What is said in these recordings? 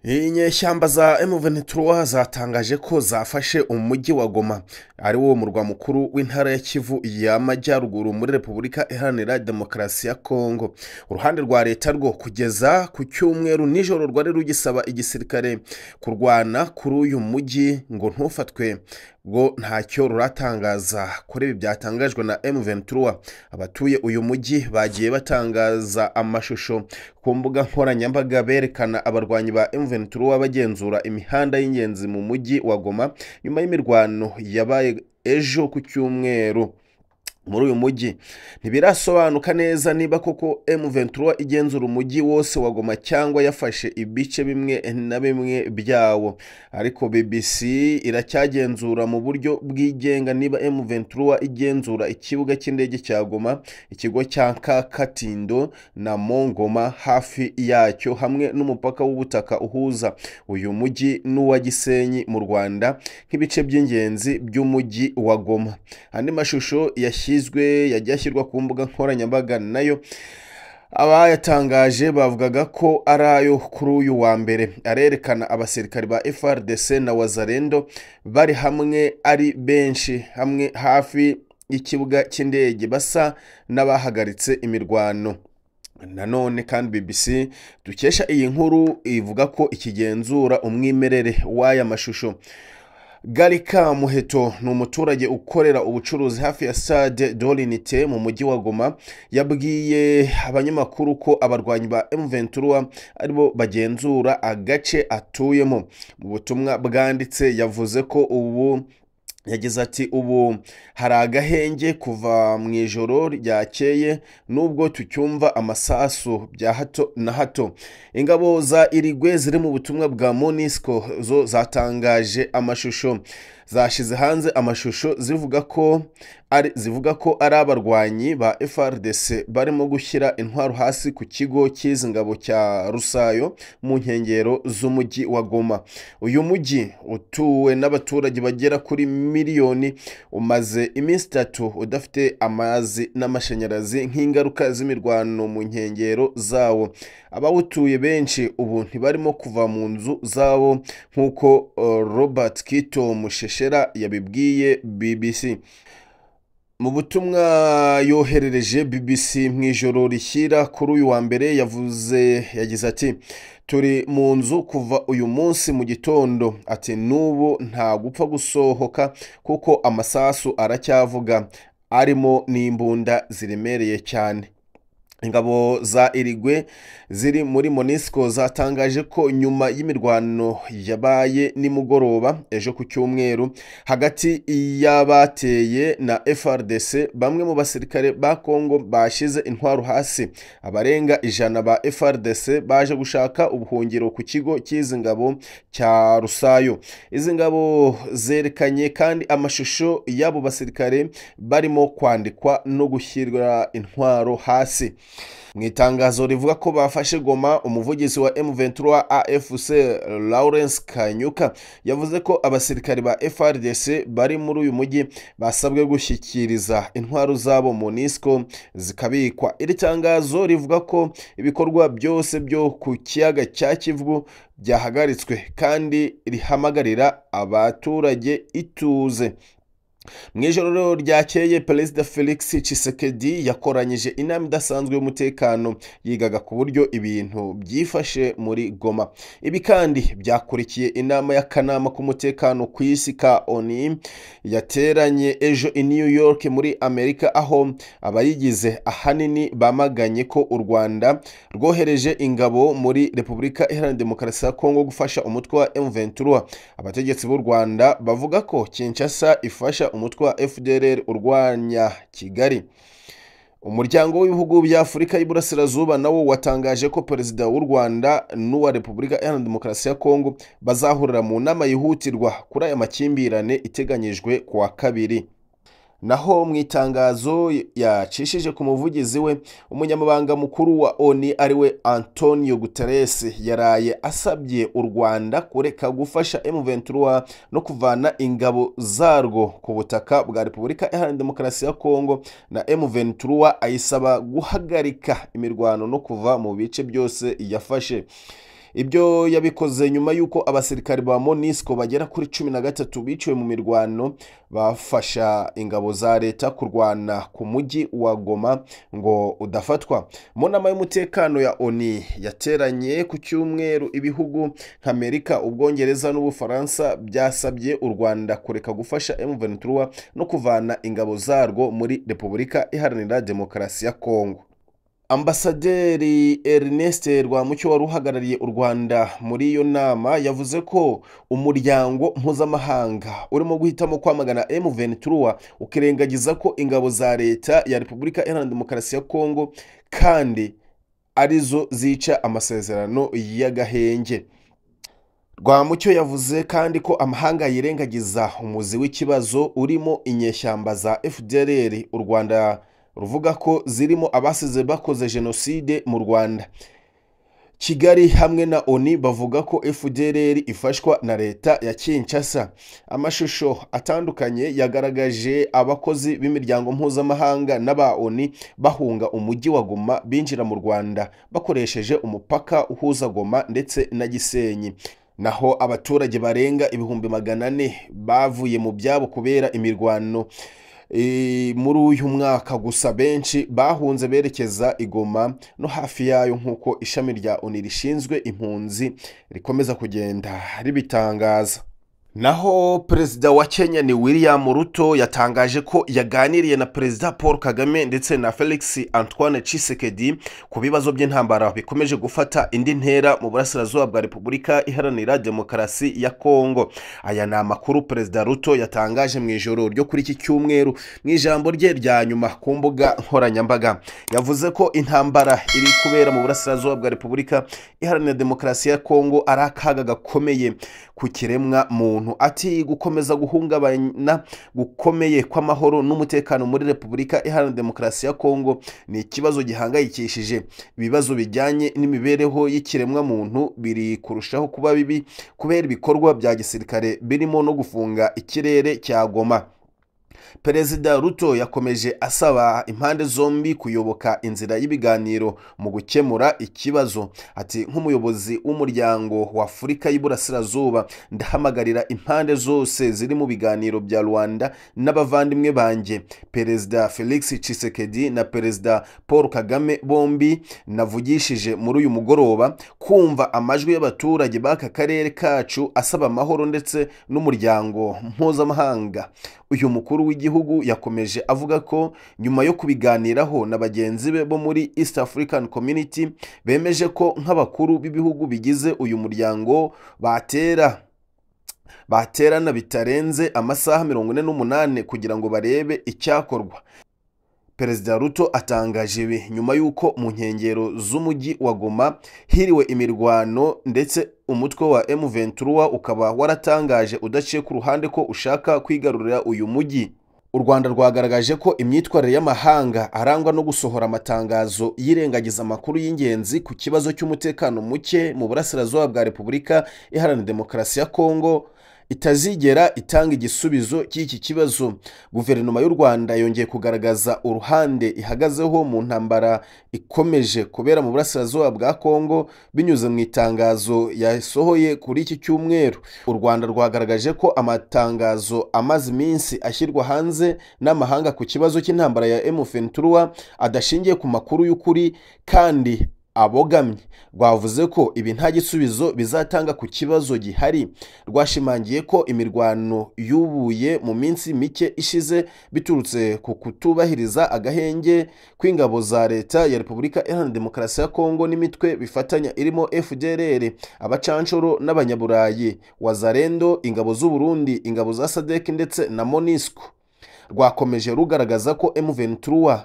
Inyeshyamba za M23 zatangaje ko zafashe umujyi wa Goma, ari wo murwa mukuru w'intara ya Kivu y'Amajyaruguru muri Repubulika Iharanira Demokarasi ya Kongo. Uruhande rwa leta rwo kugeza ku cyumweru nijoro rwari rugisaba igisirikare kurwana kuri uyu mujyi ngo ntufatwe, ngo ntacyo ruratangaza kuri ibi byatangajwe na M23. Abatuye uyu mujyi bagiye batangaza amashusho ku mbuga nkoranyambaga berekana abarwanyi ba M23 bagenzura imihanda y'ingenzi mu mujyi wa Goma nyuma y'imirwano yabaye ejo ku cyumweru muri uyu mujyi. Ntibirasobanuka neza niba koko M23 igenzura umujyi wose wa Goma cyangwa yafashe ibice bimwe na bimwe byawo, ariko BBC iracyagenzura mu buryo bwigenga niba M23 igenzura ikibuga cy'indege cya Goma, ikigo cya Katindo na Mongoma hafi yacyo, hamwe n'umupaka w'ubutaka uhuza uyu mujyi n'uwa Gisenyi mu Rwanda nk'ibice by'ingenzi by'umujyi wa Goma. Andi mashusho yashyizwe yagiye ashyirwa ku mbuga nkoranyambaga nayo abayatangaje bavugaga ko ari ayo kuri uyu wa mbere, arerekana abasirikari ba FARDC na Wazalendo bari hamwe ari benshi hamwe hafi y'ikibuga cy'indege basa n'abahagaritse imirwano. Nanone kandi BBC dukesha iyi nkuru ivuga ko ikigenzura umwimerere w'aya mashusho. Garika Muheto ni umuturage ukorera ubucuruzi hafi ya Stade de l'Unité mu mujyi wa Goma, yabwiye abanyamakuru ko abarwanyi ba M23 aribo bagenzura agace atuyemo. Mu butumwa bwanditse yavuze ko ubu yagize ati: "Ubu hari agahenge kuva mu ijoro ryakeye nubwo tucyumva amasasu bya hato na hato." Ingabo za Irigwe ziri mu butumwa bwa MONUSCO zo zatangaje amashusho, zashize hanze amashusho zivuga ko ari abarwanyi ba FARDC barimo gushyira intwaro hasi ku kigo cy'izi ngabo cya Rusayo mu nkengero z'umujyi wa Goma. Uyu mujyi utuwe n'abaturage bagera kuri miliyoni umaze iminsi 3 udafite amazi n'amashanyarazi nk'ingaruka z'imirwano mu nkengero zawo. Abawutuye benshi ubu ntibarimo kuva mu nzu zabo nk'uko Robert Kito Musheshera yabibwiye BBC. Mu butumwa yoherereje BBC mu ijoro rishyira kuri uyu wa mbere yavuze, yagize ati: "Turi mu nzu kuva uyu munsi mu gitondo." Ati: "N'ubu nta gupfa gusohoka kuko amasasu aracyavuga, arimo n'imbunda ziremereye cyane." Ingabo za Irigwe ziri muri MONUSCO zatangaje ko nyuma y'imirwano yabaye nimugoroba ejo ku cyumweru hagati y'abateye na FARDC, bamwe mu basirikare ba Kongo bashize intwaro hasi. Abarenga 100 ba FARDC baje gushaka ubuhungiro ku kigo cy'izi ngabo cya Rusayo. Izi ngabo zerekanye kandi amashusho y'abo basirikare barimo kwandikwa no gushyira intwaro hasi. Mu itangazo rivuga ko bafashe Goma, umuvugizi wa M23 AFC Lawrence Kanyuka yavuze ko abasirikari ba FARDC bari muri uyu mujyi basabwe gushyikiriza intwaro zabo MONUSCO zikabikwa. Iri tangazo rivuga ko ibikorwa byose byo ku kiyaga cya Kivu byahagaritswe kandi rihamagarira abaturage ituze. Mu ijoro ryakeye, Perezida Felix Tshisekedi yakoranyije inama idasanzwe y'umutekano yigaga ku buryo ibintu byifashe muri Goma. Ibi kandi byakurikiye inama y'akanama k'umutekano ku isi ka ONU yateranye ejo i New York muri Amerika, aho abayigize ahanini bamaganye ko u Rwanda rwohereje ingabo muri Repubulika Iharanira Demokarasi ya Kongo gufasha umutwe wa M23. Abategetsi b'u Rwanda bavuga ko Kinshasa ifasha umutwe wa FDLR urwanya Kigali. Umuryango w'ibihugu bya Afurika y'Iburasirazuba nawo watangaje ko Perezida w'u Rwanda n'uwa Repubulika Iharanira Demokarasi ya Kongo bazahurira mu nama yihutirwa kuri aya makimbirane iteganyijwe ku wa kabiri. Naho mu itangazo yacishije ku muvugizi we, umunyamabanga mukuru wa ONU ariwe Antonio Guterres yaraye asabye u Rwanda kureka gufasha M23 no kuvana ingabo zarwo ku butaka bwa Repubulika Iharanira Demokarasi ya Kongo, na M23 ayisaba guhagarika imirwano no kuva mu bice byose yafashe. Ibyo yabikoze nyuma y'uko abasirikari ba MONUSCO bagera kuri 13 biciwe mu mirwano bafasha ingabo za leta kurwana ku mujyi wa Goma ngo udafatwa. Mu nama y'umutekano ya ONU yateranye ku cyumweru, ibihugu nka Amerika, Ubwongereza n'Ubufaransa byasabye u Rwanda kureka gufasha M23 no kuvana ingabo zarwo muri Repubulika Iharanira Demokarasi ya Kongo. Ambasaderi Ernest Rwamucyo wari uhagarariye u Rwanda muri iyo nama yavuze ko umuryango mpuzamahanga urimo guhitamo kwamagana M23 ukirengagiza ko ingabo za leta ya Repubulika Iharanira Demokarasi ya Kongo kandi arizo zica amasezerano y'agahenge. Rwamucyo yavuze kandi ko amahanga yirengagiza umuzi w'ikibazo urimo inyeshyamba za FDLR u Rwanda ruvuga ko zirimo abasize bakoze jenoside mu Rwanda. Kigali hamwe na ONU bavuga ko FDLR ifashwa na leta ya Kinshasa. Amashusho atandukanye yagaragaje abakozi b'imiryango mpuzamahanga n'aba ONU bahunga umujyi wa Goma binjira mu Rwanda bakoresheje umupaka uhuza Goma ndetse na Gisenyi. Naho abaturage barenga 400,000 bavuye mu byabo kubera imirwano muri uyu mwaka gusa, benshi bahunze berekeza i Goma no hafi yayo, nk'uko ishami rya ONU rishinzwe impunzi rikomeza kugenda ribitangaza. Naho Perezida wa Kenya ni William Ruto yatangaje ko yaganiriye na Perezida Paul Kagame ndetse na Felix Antoine Tshisekedi ku bibazo by'intambara bikomeje gufata indi ntera mu burasirazuba bwa Repubulika Iharanira Demokarasi ya Kongo. Aya ni amakuru Perezida Ruto yatangaje mu ijoro ryo kuri iki cyumweru mu ijambo rye rya nyuma ku mbuga nkoranyambaga. Yavuze ko intambara iri kubera mu burasirazuba bwa Repubulika Iharanira Demokarasi ya Kongo ari akaga gakomeye ku kiremwa muntu. Ati gukomeza guhungabana gukomeye kw'amahoro n'umutekano muri Repubulika Iharanira Demokarasi ya Kongo ni ikibazo gihangayikishije. Ibibazo bijyanye n'imibereho y'ikiremwa muntu biri kurushaho kuba bibi kubera ibikorwa bya gisirikare birimo no gufunga ikirere cya Goma. Perezida Ruto yakomeje asaba impande zombi kuyoboka inzira y'ibiganiro mu gukemura ikibazo. Ati nk'umuyobozi w'umuryango wa Afurika y'Iburasirazuba ndahamagarira impande zose ziri mu biganiro bya Rwanda n'abavandimwe banjye Perezida Felix Tshisekedi na Perezida Paul Kagame bombi navugishije muri uyu mugoroba kumva amajwi y'abaturage b'aka karere kacu asaba amahoro ndetse n'umuryango mpuzamahanga. Uyu mukuru w'igihugu yakomeje avuga ko nyuma yo kubiganiraho na bagenzi be bo muri East African Community bemeje ko nk'abakuru b'ibihugu bigize uyu muryango baterana bitarenze amasaha 48 kugira ngo barebe icyakorwa. Perezida Ruto atangaje ibi nyuma y'uko mu nkengero z'umujyi wa Goma hiriwe imirwano ndetse umutwe wa M23 ukaba waratangaje udaciye ku ruhande ko ushaka kwigarurira uyu mujyi. U Rwanda rwagaragaje ko imyitwarire y'amahanga arangwa no gusohora amatangazo yirengagiza amakuru y'ingenzi ku kibazo cy'umutekano muke mu burasirazuba bwa Repubulika Iharanira Demokarasi ya Kongo itazigera itanga igisubizo cy'iki kibazo. Guverinoma y'u Rwanda yongeye kugaragaza uruhande ihagazeho mu ntambara ikomeje kubera mu burasirazuba bwa Kongo binyuze mu itangazo yasohoye kuri iki cyumweru. U Rwanda rwagaragaje ko amatangazo amaze iminsi ashyirwa hanze n'amahanga ku kibazo cy'intambara ya M23 adashingiye ku makuru y'ukuri kandi abogamye. Rwavuze ko ibi nta gisubizo bizatanga ku kibazo gihari. Rwashimangiye ko imirwano yubuye mu minsi mike ishize biturutse ku kutubahiriza agahenge kw'ingabo za leta ya Repubulika Iharanira Demokarasi ya Kongo n'imitwe bifatanya irimo FDLR, abacanshuro n'abanyaburayi, Wazalendo, ingabo z'u Burundi, ingabo za SADC ndetse na MONUSCO. Rwakomeje rugaragaza ko M23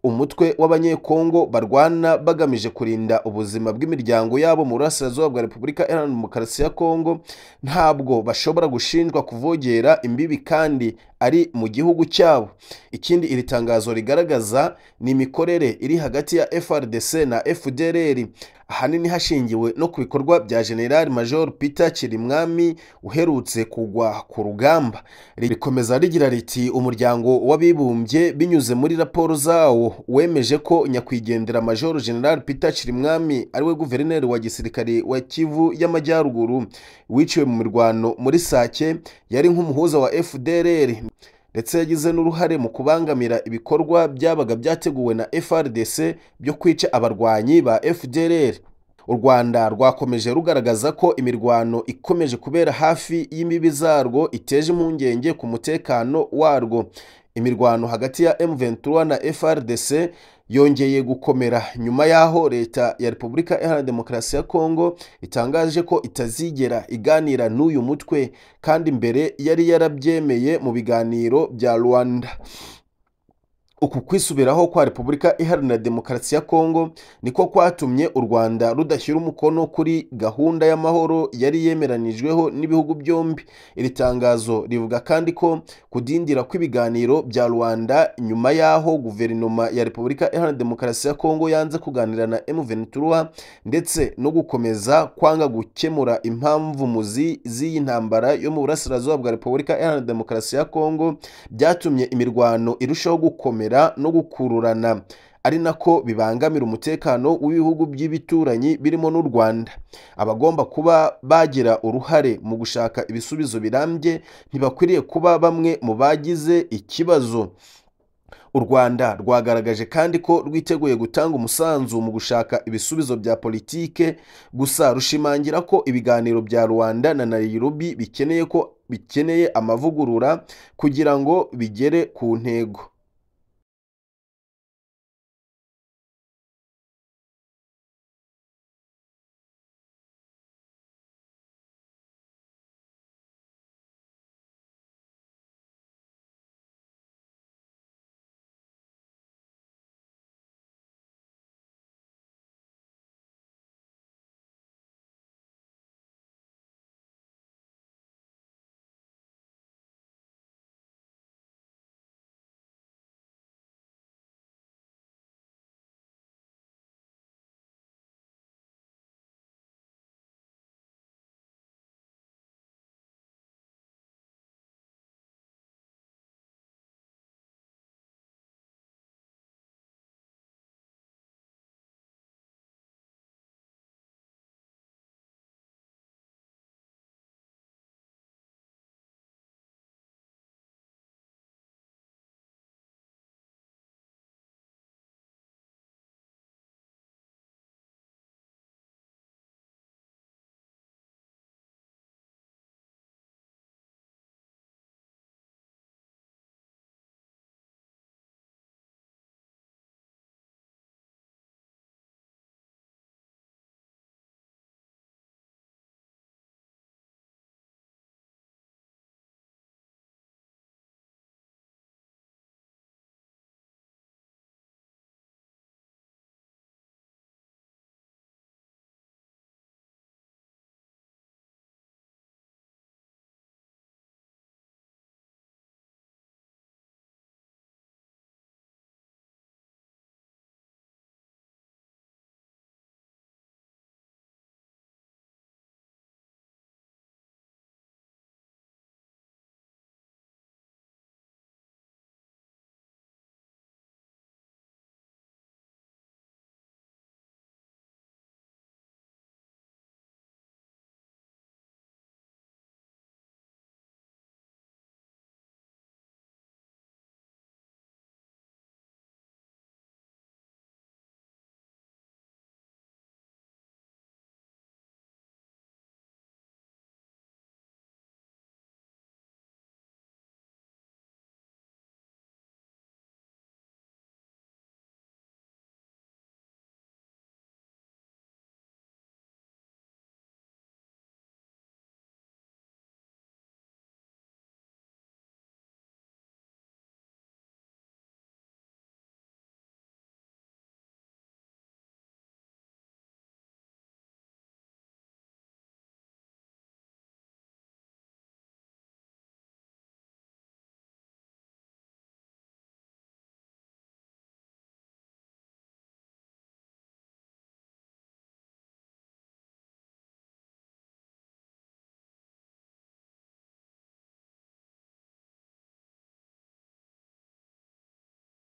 umutwe w'abanyekongo barwana bagamije kurinda ubuzima bw'imiryango yabo mu burasirazuba bwa Repubulika Iharanira Demokarasi ya Kongo ntabwo bashobora gushinjwa kuvogera imbibi kandi ari mu gihugu cyabo. Ikindi iri tangazo rigaragaza ni imikorere iri hagati ya FARDC na FDLR. ahanini hashingiwe no ku bikorwa bya General Major Peter Chirimwami uherutse kugwa ku rugamba. Rikomeza rigira riti umuryango w'abibumbye binyuze muri raporo zawo wemeje ko nyakwigendera Major General Peter Chirimwami ariwe guverineri wa gisirikare wa Kivu y'Amajyaruguru wiciwe mu mirwano muri Sake, yari nk'umuhuza wa FDLR ndetse yagize n'uruhare mu kubangamira ibikorwa byabaga byateguwe na FARDC byo kwica abarwanyi ba FDLR. U Rwanda rwakomeje rugaragaza ko imirwano ikomeje kubera hafi y'imbibi zarwo iteje impungenge ku mutekano warwo. Imirwano hagati ya M23 na FARDC yongeye gukomera nyuma y'aho leta ya Repubulika Iharanira Demokarasi ya Kongo itangaje ko itazigera iganira n'uyu mutwe, kandi mbere yari yarabyemeye mu biganiro bya Rwanda. Uku kwisubiraho kwa Repubulika Iharanira Demokarasi ya Kongo niko kwatumye u Rwanda rudashyira umukono kuri gahunda y'amahoro yari yemeranijweho n'ibihugu byombi. Iri tangazo rivuga kandi ko kudindira kw'ibiganiro bya Rwanda nyuma y'aho guverinoma ya Repubulika Iharanira Demokarasi ya Kongo yanze kuganira na M23 ndetse no gukomeza kwanga gukemura impamvu muzi z'iyi ntambara yo mu burasirazuba bwa Repubulika Iharanira Demokarasi ya Kongo byatumye imirwano irushaho gukomera no gukururana, ari nako bibangamira umutekano w'ibihugu by'ibituranyi birimo n'u Rwanda. Abagomba kuba bagira uruhare mu gushaka ibisubizo birambye ntibakwiriye kuba bamwe mu bagize ikibazo. U Rwanda rwagaragaje kandi ko rwiteguye gutanga umusanzu mu gushaka ibisubizo bya politike, gusa rushimangira ko ibiganiro bya Rwanda na Nairobi bikeneye amavugurura kugira ngo bigere ku ntego.